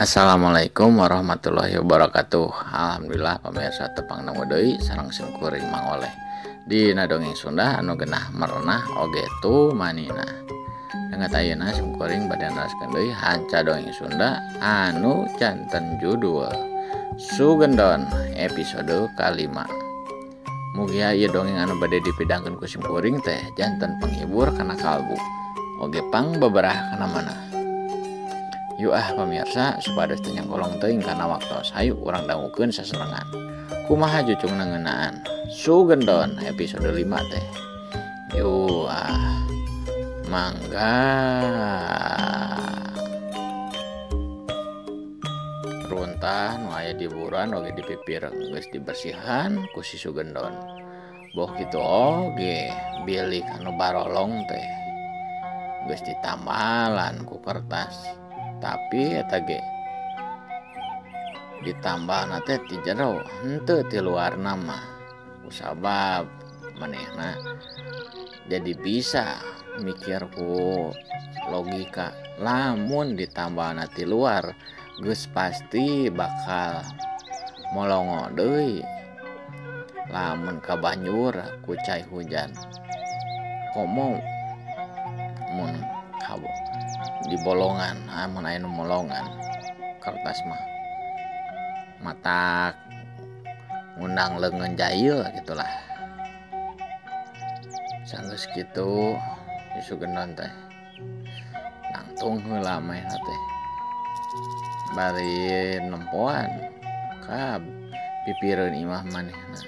Assalamualaikum warahmatullahi wabarakatuh. Alhamdulillah pamirsa tepang nemu deui sareng simkuring Mang Oleh dina dongeng Sunda anu genah merenah oge tumanina. Danget ayeuna simkuring bade neraskeun deui hanca dongeng Sunda anu janten judul Sugendon episode kalima. Mugia ieu dongeng anu bade dipidangkeun ku simkuring teh janten penghibur kana kalbu oge pang beberah kana manah. Yuk ah pemirsa, supados teu nyangkolong teuing kana waktos, hayu urang dangukeun sasarengan. Kumaha jucungna ngeunaan Sugendon episode 5 teh. Yuk ah, mangga. Runtah nu aya di buruan oge di pipir geus dibersihan ku si Sugendon. Boh kitu oge bilik anu barolong teh geus ditambalan ku kertas. Tapi eta ge ditambah teh ti jero henteu ti luarna mah kusabab manehna jadi bisa mikir ku logika. Lamun ditambah ti luar geus pasti bakal molongo deui lamun kabanjur ku cai hujan. Komo mun di bolongan, amun aya nu molongan kertas mah matak ngundang leungeun jail gitulah. Sanggeus kitu si Sugendon teh nangtung heula manehna teh bari nempoan ka pipireun imah manehna.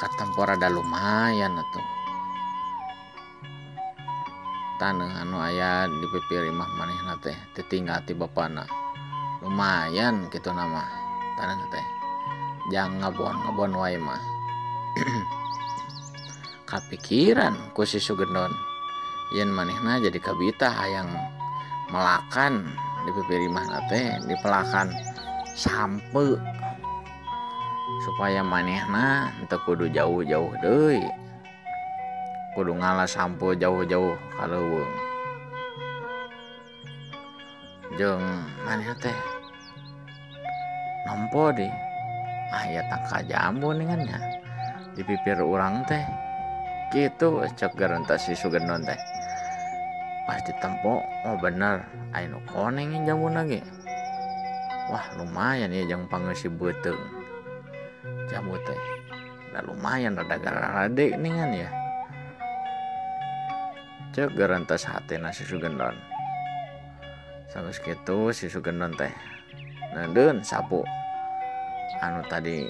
Katempo rada lumayan atuh taneuh anu aya di pipir imah manehna teh ditinggal ti bapana. Lumayan kitu nama taneuh teh jang ngabon-ngabon wae mah. Kapikiran ku si Sugendon yen manehna jadi kabita hayang melakan di pipir imahna teh dipelakan sampe supaya manehna teu kudu jauh-jauh deui, kudu ngala sampo jauh-jauh ka leuweung. Jeung manehna teh nempo di aya tangka jambu ningan nya di pipir urang teh kitu cek gerentas si Sugendon teh. Pas ditempo, oh bener aya nu koneng jambuna ge. Wah lumayan ieu jeung pangeusi beuteung jambu teh. Da lumayan rada gararade ningan ya. Cek gerentas hatena si Sugendon. Sanggeus kitu si Sugendon teh neudeun sapu anu tadi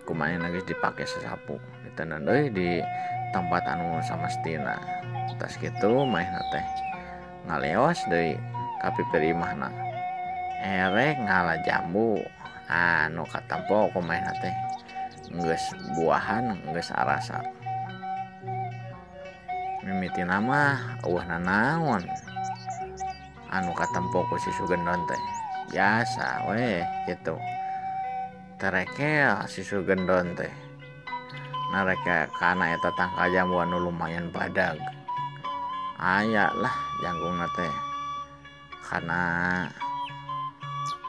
kumaha geus dipake sasapu diteundeun deui di tempat anu samestina. Tas kitu manehna teh ngaleos deui ka pipir imahna erek ngala jambu anu katempo ku manehna teh geus buahan geus arasa. Mimitina mah eueuh nanaon anu katempo ku si Sugendon teh biasa weh kitu. Terekel si Sugendon teh nareke kana eta tangka jambu anu lumayan badag. Aya lah jangkungna teh kana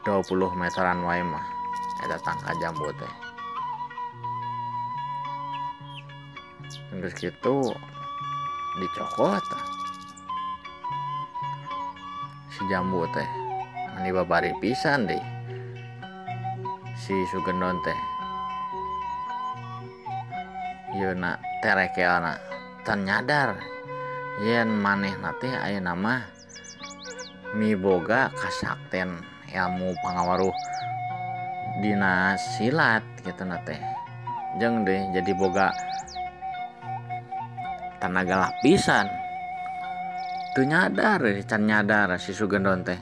20 meteran wae mah eta tangka jambu teh. Geus kitu dicokot si jambu teh mani babari pisan deh si Sugendon teh. Ieu na terekelna tan nyadar yen manehna teh ayeuna mah miboga kasakten ilmu pangawaruh dina silat kitu na teh. Jeung deh jadi boga tanaga lapisan. Teu nyadar, can nyadar si Sugendon teh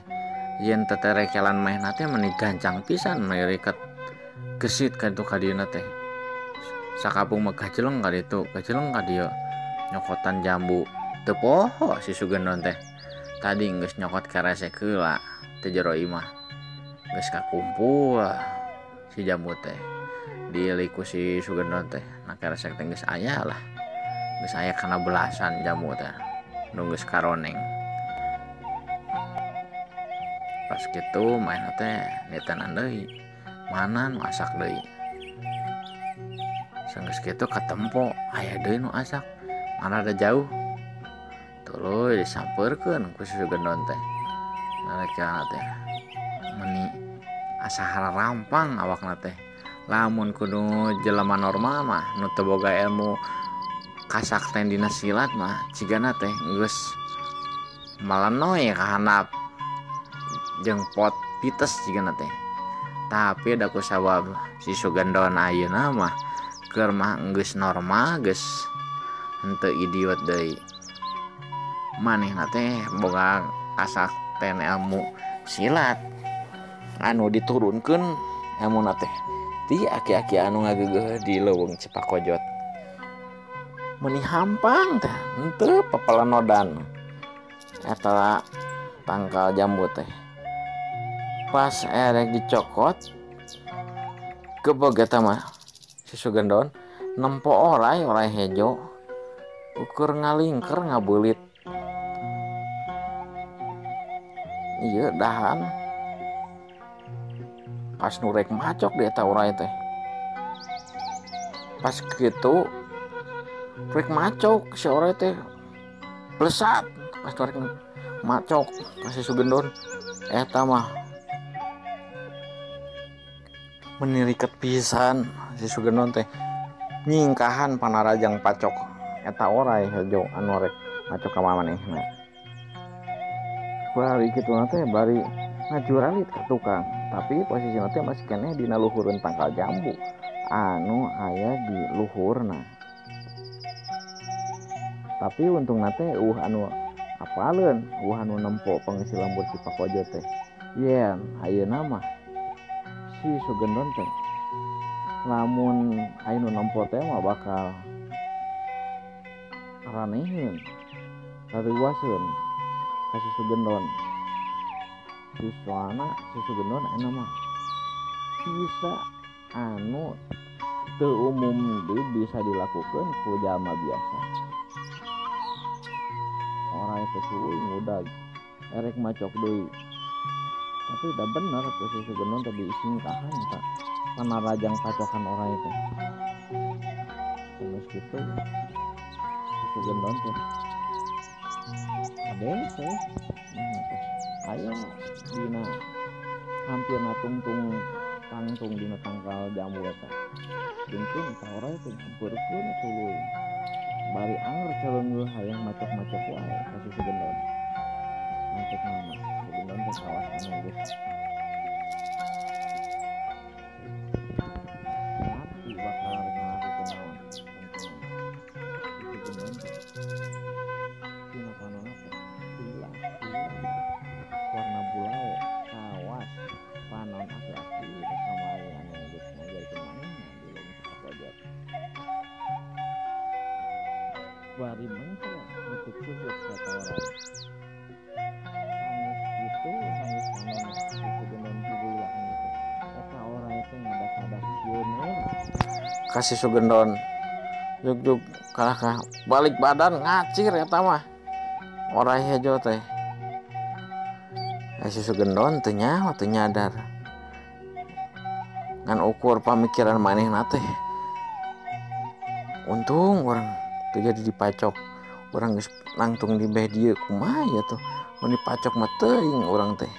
yen teterekelan manehna teh meni gancang pisan meni gesit ka ditu ka dieuna teh. Sakapung mah gajeleng ka ditu, gajeleng ka dieu nyokotan jambu. Teu poho si Sugendon teh. Tadi geus nyokot keresek heula teh jero imah. Geus kakumpul si jambu teh. Diilik ku si Sugendon teh. Nah keresek teh geus aya lah. Geus aya kana belasan jambu teh. Nu geus karoneng. Pas kitu manehna teh nitenan deui mana nu asak deui. Sanggeus kitu katempo aya deui nu asak ngan rada jauh. Tuluy disampeurkeun ku si Sugendon teh. Narekana teh meni asa hararampang awakna teh. Lamun kudu jelema normal mah nu teu boga ilmu kasakten dina silat mah cigana teh geus malenoy ka handap jeung pot pites cigana teh. Tapi da ku sabab si Sugendon ayeuna mah keur mah geus normal, geus henteu idiot deui. Manehna teh boga kasakten ilmu silat anu diturunkeun ilmuna teh ti aki-aki anu ngageugeuh di leuweung Cipakojot. Meni hampang teh henteu papelenodan eta tangkal jambu teh. Pas erek dicokot gebeg eta mah si Sugendon nempo orai orai hejo ukur ngalingker ngabeulit. Ieu dahan pas nu rek macok di eta orai teh. Pas kitu rek macok si orai teh plesat pas nu rek macok ka si Sugendon eta mah meniriket pisan si Sugendon teh nyingkahan panarajang pacok eta orai hejo anu rek macok ka manehna. Bari kitu na teh bari ngajuralit ka tukang, tapi posisina teh masih keneh dina luhureun tangkal jambu anu aya di luhurna. Tapi untungna teh eueuh anu apaleun, eueuh anu nempo pangeusi lembur Cipakojot teh. Yen ayeuna mah si Sugendon teh lamun aya nu nempo teh mah bakal araneheun, rariwaseun ka si Sugendon. Soalna si Sugendon ayeuna mah bisa anu teu umum deui bisa dilakukeun ku jalma biasa. Orai teh tuluy ngudag erek macok deui. Tapi udah bener ku si Sugendon teh diisingkahan eta panarajang pacokan orai teh. Terus kitu si Sugendon teh adese nah teh ayo dina hampir natungtung tangtung dina tangkal jambu eta. Jengkeun eta orai teh nyampeurkeun tuluy. Bari anger caleungeuh hayang macok-macok wae ka si Sugendon. Macok mah Sugendon teh kawas anu geus tapi bakal rek ngalakukeun naon. Si Sugendon teh dina panonna teh lila warna bulao kawas panon aki-aki rek kamari anu geus ngajarkeun manehna di leuweung Cipakojot. Bari mengkel nutup suhut kata orai. Sanggeus kitu sanggeus panon si Sugendon jugulilakan gitu. Eta orai teh ngadak-ngadak sieun ka si Sugendon. Jug-jug kalah ka balik badan ngacir eta mah. Orai hejo teh. Si Sugendon teu nyaho teu nyadar. Ngan ukur pamikiran manehna teh. Untung urang teu jadi dipacok. Urang geus nangtung di beh dieu kumaha ya tuh. Mun dipacok mah teuing urang teh.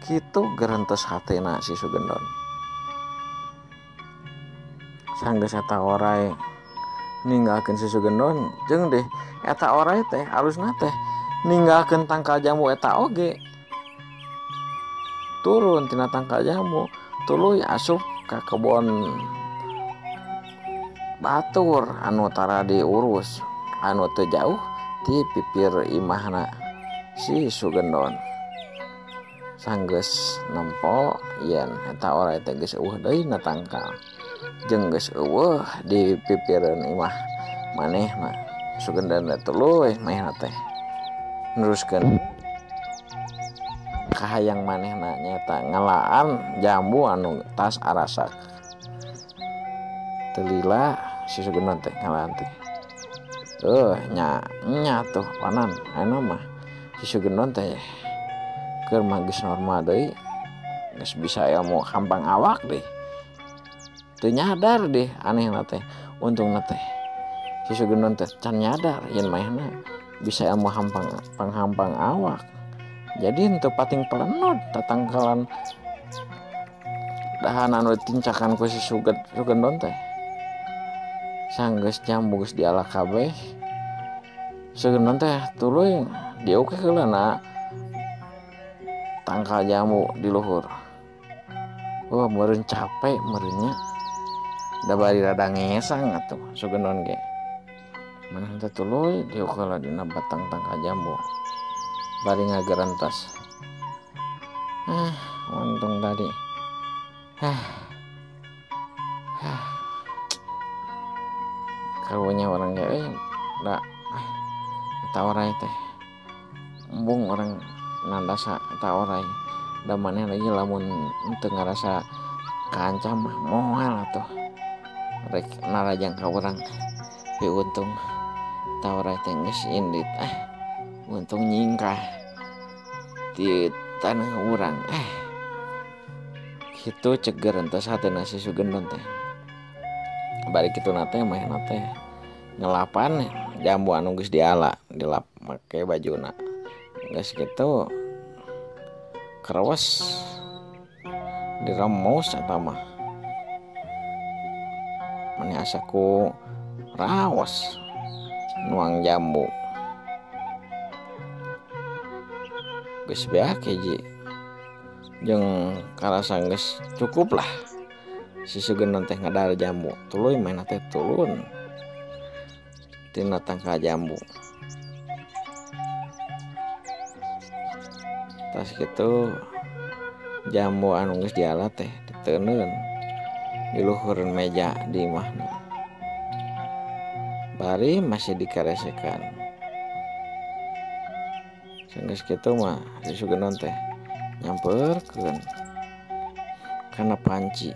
Kitu gerentes hatena si Sugendon. Sanggeus eta orai ninggalkeun si Sugendon jeung deh eta orai teh alusna teh ninggalkeun tangkal jambu eta oge. Turun tina tangkal jambu tuluy asup ka kebon batur anu tara diurus anu teu jauh ti pipir imahna si Sugendon. Sanggeus nempo yen eta orai teh geus eueuh deui na tangkal jeung geus eueuh di pipireun imah manehna. Sugendon teh tuluy manehna teh neruskeun kahayang manehna nyaeta ngelaan jambu anu tas arasak. Teu lila si Sugendon teh ngalaan teh. Nya nya tuh panan ayeuna mah si Sugendon teh Keur mah geus normal deui, geus bisa ilmu hampang awak deh. Teu nyadar deh anehna teh. Untungna teh si Sugendon teh can nyadar yen manehna bisa ilmu hampang panghampang awak. Jadi henteu pating pelenod tatangkalan dahan anu ditincakan ku si Sugendon teh. Sanggeus jambu geus diala kabeh, Sugendon teh tuluy dieukeun heula na tangkal jambu di luhur. Wah, meureun capek meureunnya. Da bari rada ngesang atuh Sugendon ge. Manehna teh tuluy dieukeun heula dina batang tangkal jambu. Bari ngagerentas. Untung tadi. Karunya orang ge euy, da eta orai teh. Embung orang nandasa eta orai. Da maneh lagi lamun teu ngarasa kaancam mah moal atuh. Rek narajang ka urang. Tapi untung eta orai teh geus indit. Untung nyingkah di tanah urang. Kitu cek gerentas hatena si Sugendon teh. Bari kitu na teh manehna teh ngelapan jambu anu geus diala, dilap make bajuna. Geus kitu kerewas diremus eta mah. Meni asa ku raos nuang jambu. Geus beak hiji jeung karasa geus cukup lah. Si Sugendon teh ngadahar jambu, tuluy manehna teh turun tina tangkal jambu. Tas kitu jambu anu geus diala teh diteundeun di luhureun meja di imahna. Bari masih dikaresekan. Sanggeus kitu mah si Sugendon teh nyamperkeun kana panci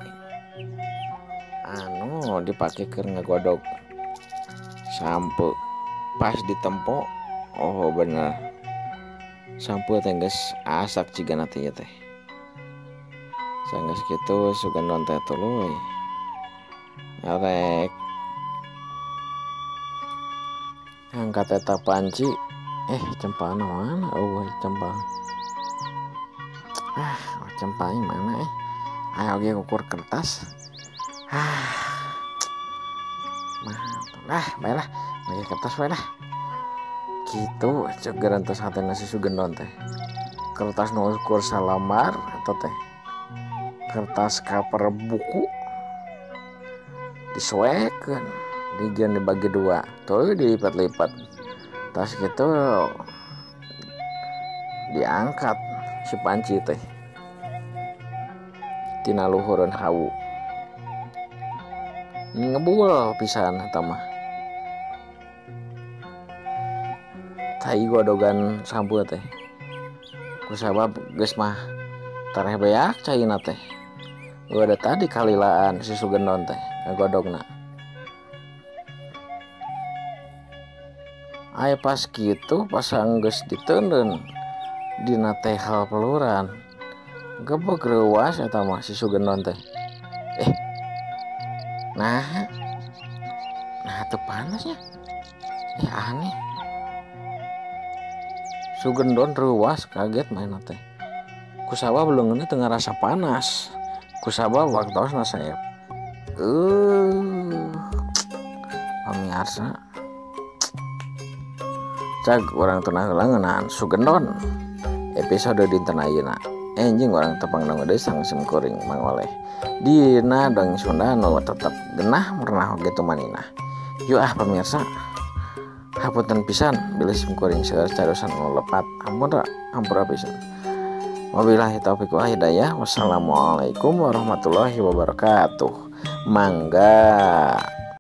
anu dipake keur ngagodog sampe. Pas ditempo, oh bener, sampe teh geus asak cigana teh teh. Sanggeus kitu Sugendon teh tuluy rek angkat eta panci. Cempana mana? Oh, cempa. Cempanya mana? Ayo ge ukur kertas. Baiklah, pakai kertas bae lah. Kitu cek gerentos hatena si Sugendon teh. Kertas nu ukur salambar eta teh. Kertas cover buku disuekeun, dijieun dibagi dua, tuh dilipat-lipat. Tas gitu diangkat si panci teh tina luhureun hawu. Ngebul pisan eta mah. Tai godogan sampu teh. Kusabab geus mah tareh beak caina teh. Udah tadi kalilaan si Sugendon teh ngagodogna. Aya pas kitu pas anggeus diteundeun dina tehal peluran. Gebeg reuas eta mah si Sugendon teh. Nah teu panasnya. Aneh. Sugendon reuas kaget manehna teh. Kusabab leungeunna teu ngarasa panas. Kusabab waktosna saep. Pamiarsa. Cag urang teu heula ngeunaan Sugendon. Episode dinten ayeuna. Enjing urang tepang dangu deui sareng sim kuring Mang Oleh. Dina dongeng Sunda nu tetep genah merenah oge tumaninah. Yuk pemirsa. Hapunten pisan bilih sim kuring seueur carusan nu lepat. Ampura, ampura pisan. Wabillahi taufiq wal hidayah. Wassalamualaikum warahmatullahi wabarakatuh. Mangga.